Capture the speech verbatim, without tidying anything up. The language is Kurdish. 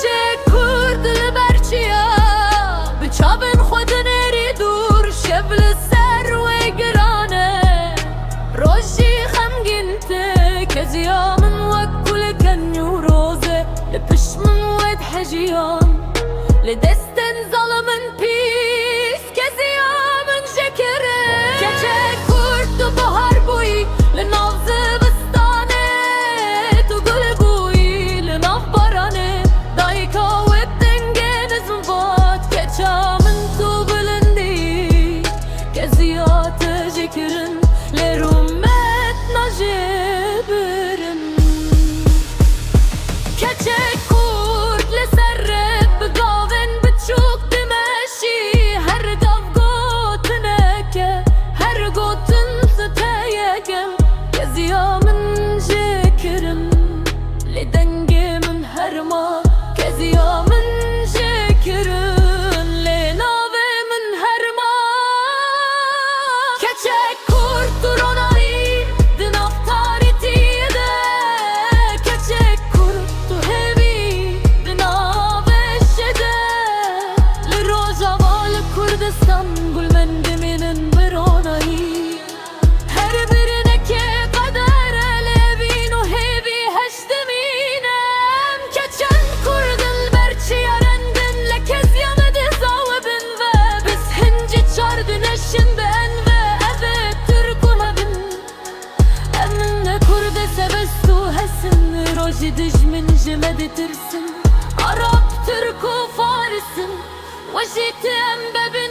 Çek Kurd li ber çiya, bi çavên xwe dinêrî dûr, şev li ser wê giran e. Roj jî xemgîn tê, keziya min wek ku li kenû roz e, li pişt min wê dihejiyan, li destên zalimin pîs. Keziya min jê kirin. Keçek Kurd, tu bahar bûyî li nav zivistanê, tu gul bûyî li nav baranê. Dayika wê bi dengê nizm vat, keça min tu bilindî. Keziya te jê kirin, lê rûmet najê birin. Keçek Kurd li ser rê bi gavên biçûk dimeşî, her gav gotinek e, her gotin siteyek e. Keziya min jê kirin, lê dengê min herma. Keziya min jê kirin, lê navê min herma. Keçek Kurd, tu ronahî di nav tarîtiyê de. Keçek Kurd, tu hêvî di nav êşê de. Li Rojava, li Kurdistan, gulmend dimînin bi ronahî. Her birinekê qeder e, lê vîn û hêvî heş dimîne. Em keçên Kurd in, li ber çiya rengin, lê keziya me diza we bin ve. Biz hincî çar dineşin bi en ve, ev ê Tirk û hev in. Em ne Kurdê sebest û hesin, rojî dijmin ji me ditirsin. Arab, Tirk û Faris in, we jî ti em bebin.